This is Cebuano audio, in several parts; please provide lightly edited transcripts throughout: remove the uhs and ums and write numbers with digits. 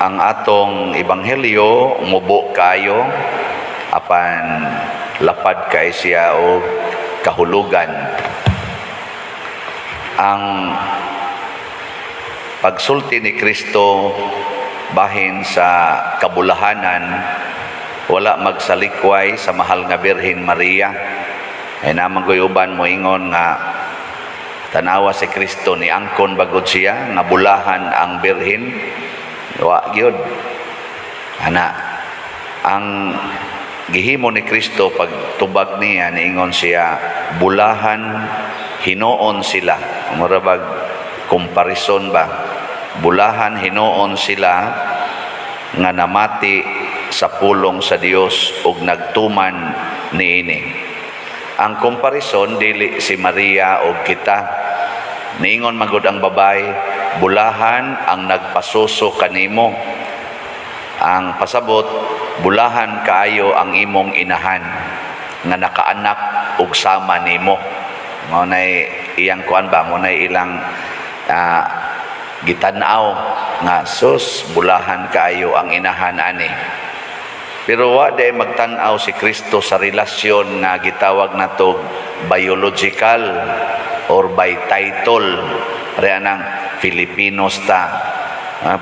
Ang atong ebanghelyo mubo kayo apan lapad kay siya og kahulugan. Ang pagsulti ni Kristo bahin sa kabulahanan wala magsalikway sa mahal nga Birhen Maria. Ay naman ko'y uban moingon nga tanawa si Kristo, ni angkon ba gud siya nga bulahan ang birhen? Wa gyud. Ana ang gihimo ni Kristo pagtubag niya, niingon siya, bulahan hinuon sila. Mura bag comparison ba? Bulahan hinuon sila nga namati sa pulong sa Dios ug nagtuman niini. Ang comparison, dili si Maria og kita. Niingon magud ang babae, "Bulahan ang nagpasuso kanimo." Ang pasabot, bulahan kaayo ang imong inahan nga nakaanak og sama nimo. Mao nay iyang kuan ba, mao nay ilang gitan-aw nga sus, bulahan kaayo ang inahan ani. Pero wa day magtan-aw si Kristo sa relasyon nga gitawag nato biological or by title. Pareha ng Filipinos ta.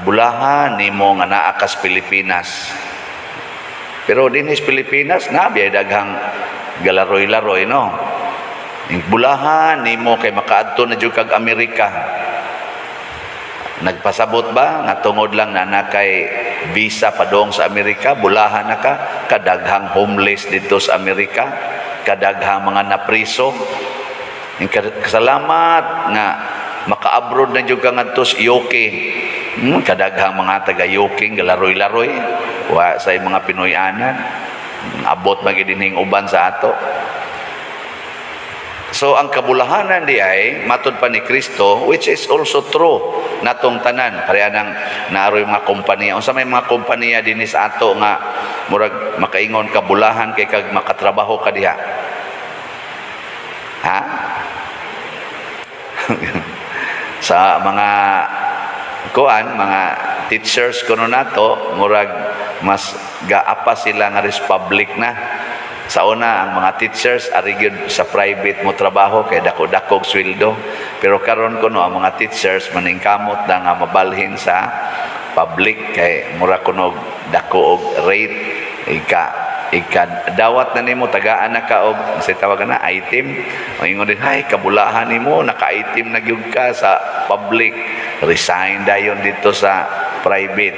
Bulahan nimo nga naa kas Pilipinas. Pero dinhi sa Pilipinas na biyay daghang galaroy-laroy, no. Bulahan nimo kay makaadto na jud kag Amerika. Nagpasabot ba nga tungod lang na kay visa padong sa Amerika, bulahan na ka? Kadaghang homeless dito sa Amerika, kadaghang mga napriso. Kasalamat nga maka-abroad na jud ka ngadto sa UK. Kadaghang mga taga UK galaroy-laroy, wa sa mga Pinoy-anan. Abot man gid dinhing uban sa ato. So ang kabulahanan di ay matud pa ni Kristo, which is also true natong tanan. Pareha nang naaroy mga kompanya. Unsa may mga kompanya dinhi sa ato nga murag makaingon ka bulahan kay kag makatrabaho ka diha? Ha? Sa mga kuan, mga teachers kuno nato, murag mas gaapa sila nga ris public na. Sa una, ang mga teachers ari gyud sa private mo trabaho kay dako-dako og sweldo, pero karon kuno ang mga teachers maningkamot na nga mabalhin sa public kay mura kuno og dako og rate. Ika ika dawat na nimo, tagaan na ka og sa tawag na item. Ingon din, "Hay, kabulahan nimo, naka-item na gyud ka sa public." Resign dayon dito sa private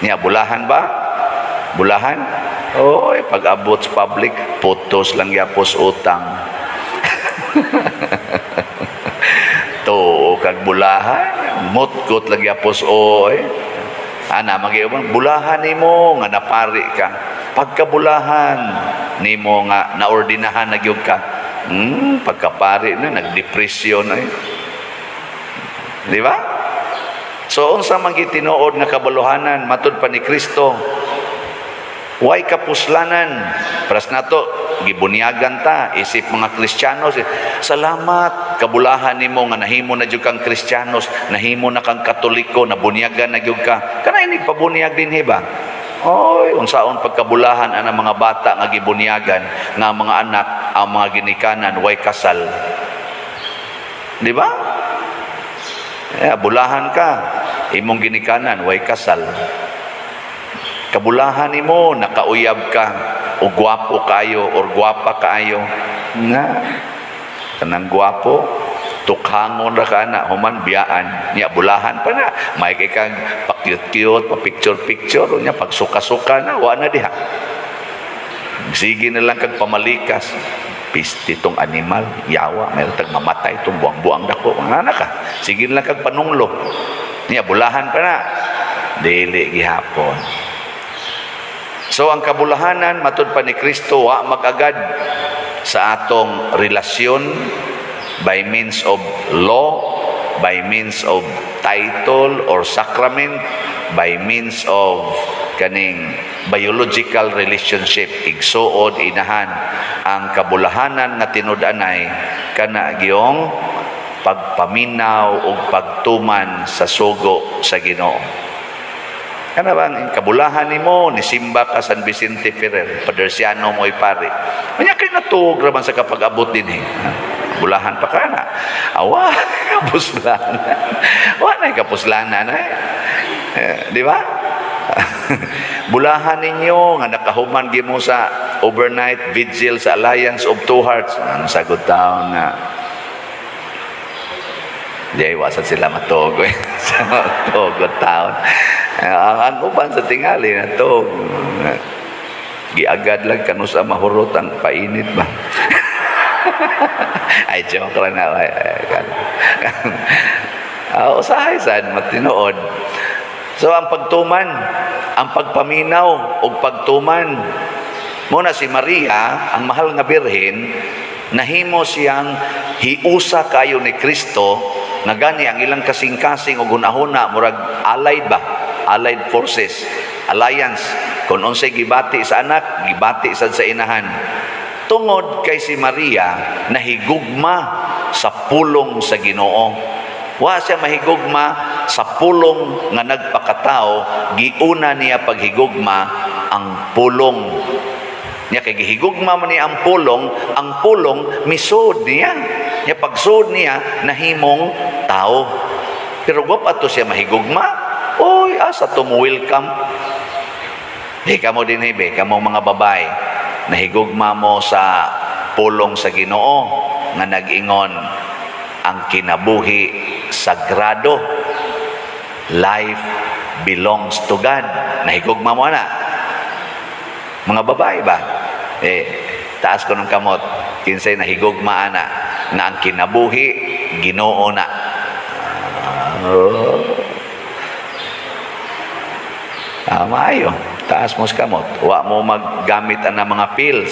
niya. Bulahan ba? Bulahan. Oy, pag abot sa public, putos lang yapos utang. To kag bulahan, mutkot lang yapos oy. Ana magiuban, bulahan nimo nga napari ka. Pagkabulahan nimo nga naordinahan na gyud ka. Pagkapari na, nagdepresyon na eh. Di ba? So unsa man gitinuod nga kabuluhanan matud pa ni Kristo? Way kapuslanan. Paras nato, gibunyagan ta isip mga Kristiyanos. Salamat, kabulahan nimo nga nahimo na jud kang Kristiyanos, nahimo na kang Katoliko, nabunyagan na gyud ka. Kana inig pabunyag dinhi ba? Oy, unsaon pagkabulahan ang mga bata nga gibunyagan nga mga anak, ang mga ginikanan way kasal? Di ba? Eh, bulahan ka, imong ginikanan way kasal. Kabulahan nimo nakauyab ka o gwapo kayo or gwapa kaayo nga kanang gwapo, tukhangon ra ka na, human biyaan niya. Bulahan pa na, may kay kang pa-cute-cute, pa picture-picture niya, pagsuka-suka na, wa na diha. Sige na lang kag pamalikas, "Pisti tong animal, yawa, mayroon tag mamatay tong buang-buang dako." Mga anak ka, sige na lang kag panunglo niya. Bulahan pa na? Dili gihapon. So ang kabulahanan matud pa ni Kristo wa magagad sa atong relasyon by means of law, by means of title or sacrament, by means of kaning biological relationship, igsuod, inahan. Ang kabulahanan nga tinud-anay kana giyong pagpaminaw ug pagtuman sa sugo sa Ginoo. Kana bang kabulahan nimo, nisimba ka San Vicente Ferrer, Padersiano mo pare. Unya kay natuog ra man sa kapag-abot din eh. Bulahan pa ka na. Awa, kapuslanan. Wa na kapuslanan eh. Eh, di ba? Bulahan ninyo nga nakahuman gimo sa overnight vigil sa Alliance of Two Hearts. Ang sagot taon nga di ay wasan sila matuog eh. Sa matuog taon. Ang uban sa tingali natog. Giagad lang kanusa mahurot ang painit ba. Ay, joke lang na. Ay, ay, usahay sad matinuod. So ang pagtuman, ang pagpaminaw ug pagtuman mo na si Maria, ang mahal nga birhen, nahimo siyang hiusa kayo ni Kristo nga gani ang ilang kasing-kasing ug hunahuna murag allied ba, allied forces, alliance. Kung unsay gibati sa anak, gibati sad sa inahan. Tungod kay si Maria nahigugma sa pulong sa Ginoo. Wa siya mahigugma sa pulong nga nagpakatao, giuna niya paghigugma ang pulong. Nya kay gihigugma man niya ang pulong misud niya. Nya pagsud niya nahimong tao. Pero wa pa to siya mahigugma. Oy, asa to mo welcome? Di ka mo din hibe, kamo mga babae, nahigugma mo sa pulong sa Ginoo nga nag-ingon ang kinabuhi sagrado. Life belongs to God. Nahigugma mo na. Mga babae ba? Eh, taas ko ng kamot. Kinsay nahigugma ana nga ang kinabuhi Ginoo na. Maayo. Taas mo sa kamot. Wa mo maggamit ang mga pills.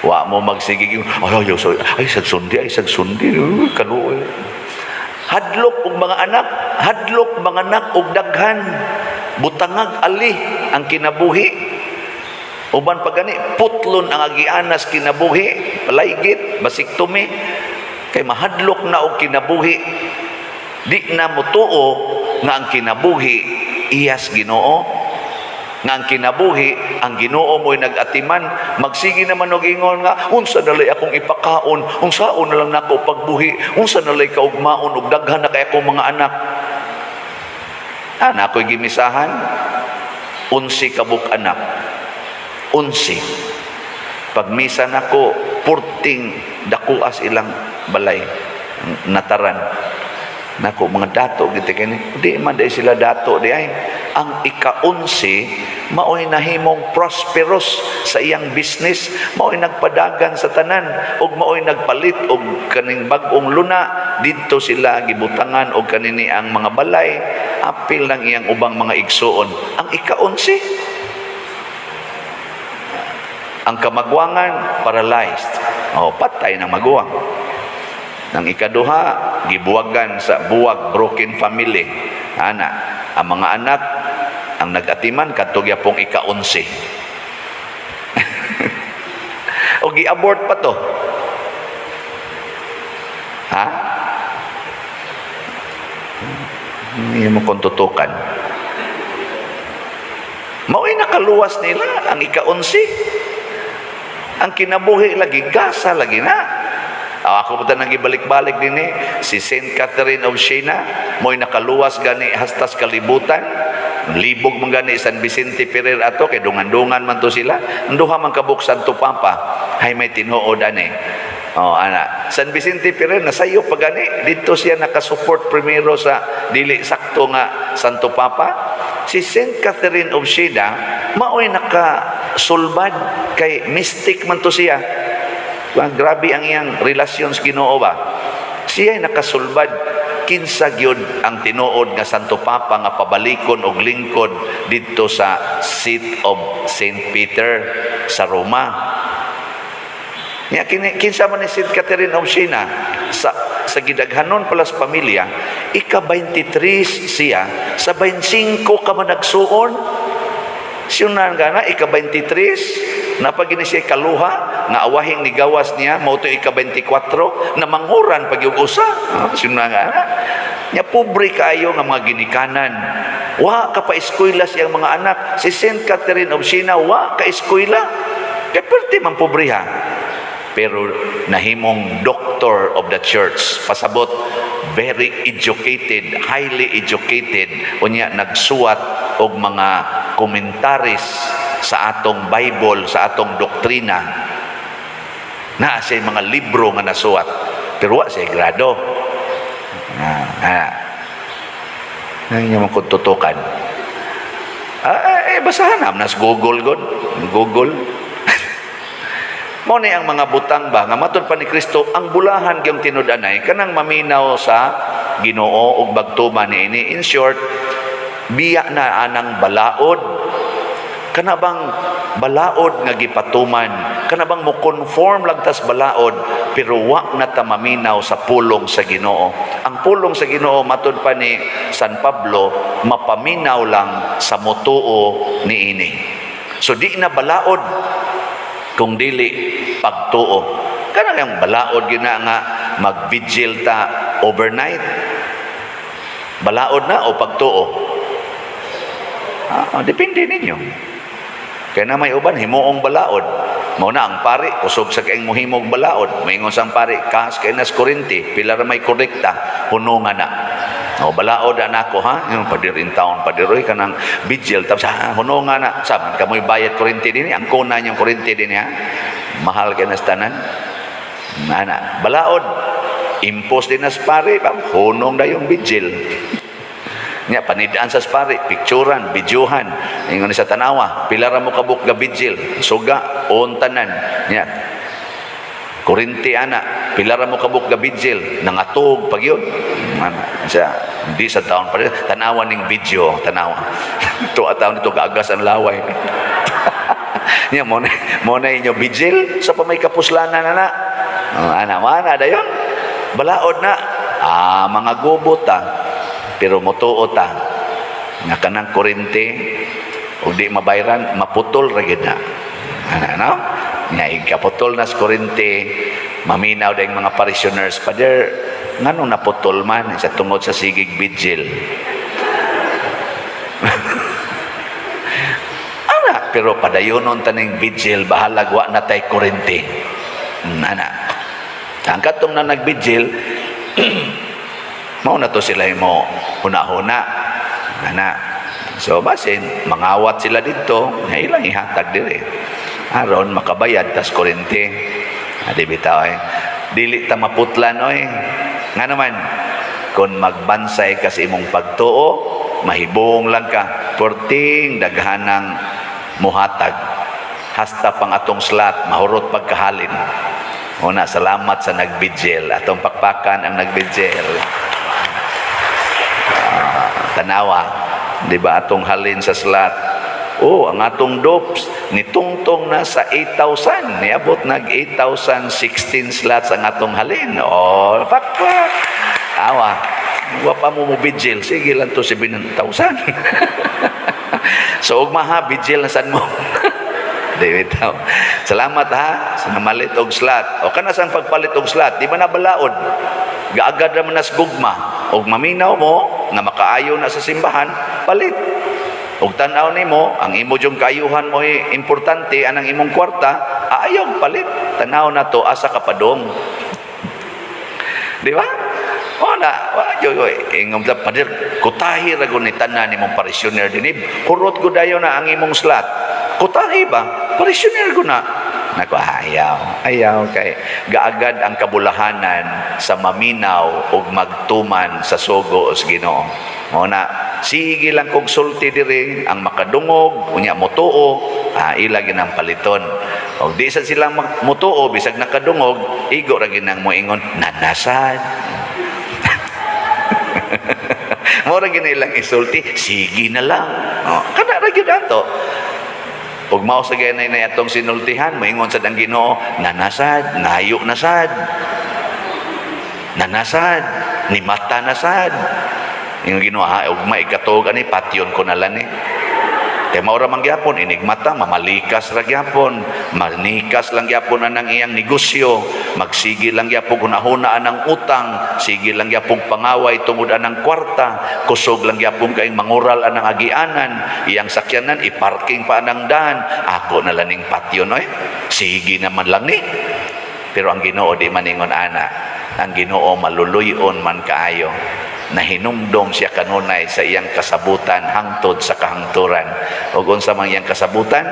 Wa mo magsigig ay ay ay ay sagsundi, ay sagsundi, uy, kaluoy. Hadlok og mga anak, hadlok mga anak og daghan. Butangag ali ang kinabuhi. Uban pa gani putlon ang agianas kinabuhi, palaygit, basiktomi kay mahadlok na og kinabuhi. Di na motuo nga ang kinabuhi iyas Ginoo, nga ang kinabuhi ang Ginoo mo'y nag-atiman. Magsige naman og ingon nga unsa nalay akong ipakaon, unsaon na lang nako pagbuhi, unsa nalay kaugmaon og daghan na kay akong mga anak. Ana ako'y gimisahan, 11 kabuk anak, 11. Pagmisa nako, purting dakuas ilang balay nataran nako, mga dato giti kini. Di man day sila dato di ay. Ang ika-11 maoy nahimong prosperous sa iyang business, maoy nagpadagan sa tanan ug maoy nagpalit og kaning bag-ong luna. Didto sila gibutangan og kanini ang mga balay, apil ng iyang ubang mga igsuon. Ang ika-11. Ang kamagwangan, paralyzed. Oh, patay ng maguwang. Ang ikaduha, gibuwagan sa buwag, broken family. Ana, ang mga anak, ang nag-atiman, kadto gyapong ika-11. O gi-abort pa to. Ha? Hindi mo kung tutukan. Mao'y nakaluwas nila ang ika-11. Ang kinabuhi lagi, gasa lagi na. Ah, ako pa nang ibalik-balik din eh. Si Saint Catherine of Siena, mo'y nakaluwas gani hastas kalibutan. Libog man gani San Vicente Ferrer ato, kay dungan-dungan man to sila. Ang duha man kabuk Santo Papa, hay may tinuod ani. Oh, ana. San Vicente Ferrer nasayo pa gani dito siya nakasupport primero sa dili sakto nga Santo Papa. Si Saint Catherine of Siena maoy nakasulbad kay mystic man to siya. Ba, grabe ang iyang relasyon sa Ginoo ba. Siya ay nakasulbad kinsa gyud ang tinuod nga Santo Papa nga pabalikon og lingkod didto sa seat of Saint Peter sa Roma. Nya kini, kinsa man ni Saint Catherine of Siena? Sa gidaghanon pala sa pamilya, ika-23 siya sa 25 ka managsuon. Siyunan gana ika-23 napagini siya kaluha nga awahing ni gawas niya mao to ika-24 na manghuran pag yung usa. Siyunan gana. Nya pobre kaayo nga mga ginikanan. Wa ka pa eskwela siyang mga anak. Si Saint Catherine of Siena, wa ka eskwela. Kay perti man pobreha. Pero nahimong doctor of the church. Pasabot, very educated, highly educated. Unya nagsuwat og mga komentaris sa atong Bible, sa atong doktrina. Naa siya mga libro nga nasuwat. Pero wa siya grado. Ah. Ay, man kung tutukan. Ah, eh, basahan na nas Google god. Google. Mao ni ang mga butang ba nga matud pa ni Kristo ang bulahan gyung tinud-anay kanang maminaw sa Ginoo ug magtuman niini. In short, biya na anang balaod. Kana bang balaod nga gipatuman, kana bang mo conform lagtas balaod, pero wa na ta maminaw sa pulong sa Ginoo. Ang pulong sa Ginoo, matud pa ni San Pablo, mapaminaw lang sa motuo niini. So di na balaod kung dili pagtuo. Kana yung balaod gina nga mag-vigil ta overnight. Balaod na o pagtuo? Ah, depende ninyo. Kaya na may uban, himuong balaod. Mao na ang pari, kusog sa kaayong muhimog balaod. Maingon sang pari, kas kay nas kurente, pila ra may kolekta, hunungan na. O balaod na nako ha, yung padir in town, padiroy kanang vigil, tapos ha, hunungan na. Saman kamoy bayad kurente dinhi, ang kuna niyong kurente dinhi ha. Mahal kay nas tanan. Ana, balaod. Impos din nas pari, bam, hunong na yung vigil. Nya panidaan sa pari, picturan, videohan. Ingon ni sa tanawa, pila ra mo kabuk ga vigil, suga on tanan. Nya kurente ana, pila ra mo kabuk ga vigil, nangatog pag yun. Ana, siya, hindi sa taon pa rin. Tanawa ning video, tanawa. Tuwa taon dito gagas ang laway. Nya mo na inyo vigil sa pa may kapuslanan na na. Oh, ana, mana dayon. Balaod na. Ah, mga gubot ta. Pero motuo ta nga kanang kurente ug di mabayran, maputol ra gyud na. Ana, no? Nga igkaputol na sa kurente, maminaw dayong mga parishioners, "Father, nganong naputol man?" Sa tungod sa sigig vigil. Ana, pero padayonon taning vigil, bahalag wa na tay kurente. Ana. Ang katong na nag-vigil, mao na to sila mo huna-huna. Ana. So basin mangawat sila dito, nga ilang ihatag dire. Aron makabayad tas kurente. Adi bitaw eh. Dili ta maputlan oy. Nga naman, kung magbansay ka sa imong pagtuo, mahibong lang ka. Porting daghanang muhatag. Hasta pang atong slot, mahurot pagkahalin. Una, salamat sa nagbigil. Atong pakpakan ang nagbigil. Ah, tanawa, di ba atong halin sa slot? Oh, ang atong dopes nitungtong na sa 8,000. Niabot nag 8,016 slots ang atong halin. Oh, pakpak. Awa. Wa pa mo mo vigil. Sige lang to 7,000. So ugma ha, vigil na sad mo. Di bitaw. Salamat ha sa namalit og slot. O kana sang pagpalit og slot, di ba na balaod? Gaagad naman nas gugma. Og maminaw mo nga makaayo na sa simbahan, palit. Og tan-aw nimo, ang imo jung kaayuhan mo ay importante anang imong kwarta, ayaw palit. Tan-aw na to asa ka padong. Di ba? O na, wa yo ingom ta, "Pader, kutahi ra gud ni tanan nimong parishioner dinhi. Hurot ko dayon na ang imong slot. Kutahi ba? Parishioner ko na." Nako, ayaw. Ayaw kay gaagad ang kabulahanan sa maminaw ug magtuman sa sugo sa Ginoo. Mao na sige lang kog sulti diri ang makadungog unya motuo, ah, ila ginang paliton. Og di sa silang motuo bisag nakadungog, igo ra ginang moingon nanasad. Mao ra gini ilang isulti, sige na lang. Oh, kana ra gyud ato. Ug mao sa ganay na atong sinultihan, moingon sad ang Ginoo, nanasad, nayo na sad. Nanasad, ni mata na sad. Yung Ginoo, ha, ugma ikatuog ani patyon ko na lang ni. Kay mao ra man gyapon inig mata, mamalikas ra gyapon, manikas lang gyapon anang iyang negosyo. Magsige lang gyapon hunahuna anang utang, sige lang gyapon pangaway tungod anang kwarta, kusog lang gyapon kayong mangural anang agianan, iyang sakyanan iparking pa anang daan, ako na lang ning patyon oy. Sige naman lang ni. Pero ang Ginoo di maningon ana. Ang Ginoo maluluyon man kaayo. Nahinumdom siya kanunay sa iyang kasabutan hangtod sa kahangturan. Ug unsa man iyang kasabutan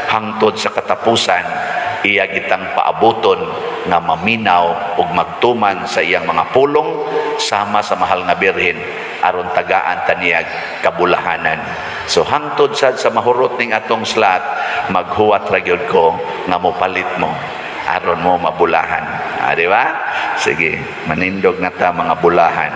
hangtod sa katapusan, iya kitang paabuton nga maminaw ug magtuman sa iyang mga pulong sama sa mahal nga Birhen aron tagaan ta niyag kabulahanan. So hangtod sad sa mahurot ning atong slot, maghuwat ra gyud ko nga mopalit mo aron mo mabulahan. Ah, di ba? Sige, manindog na ta, mga bulahan.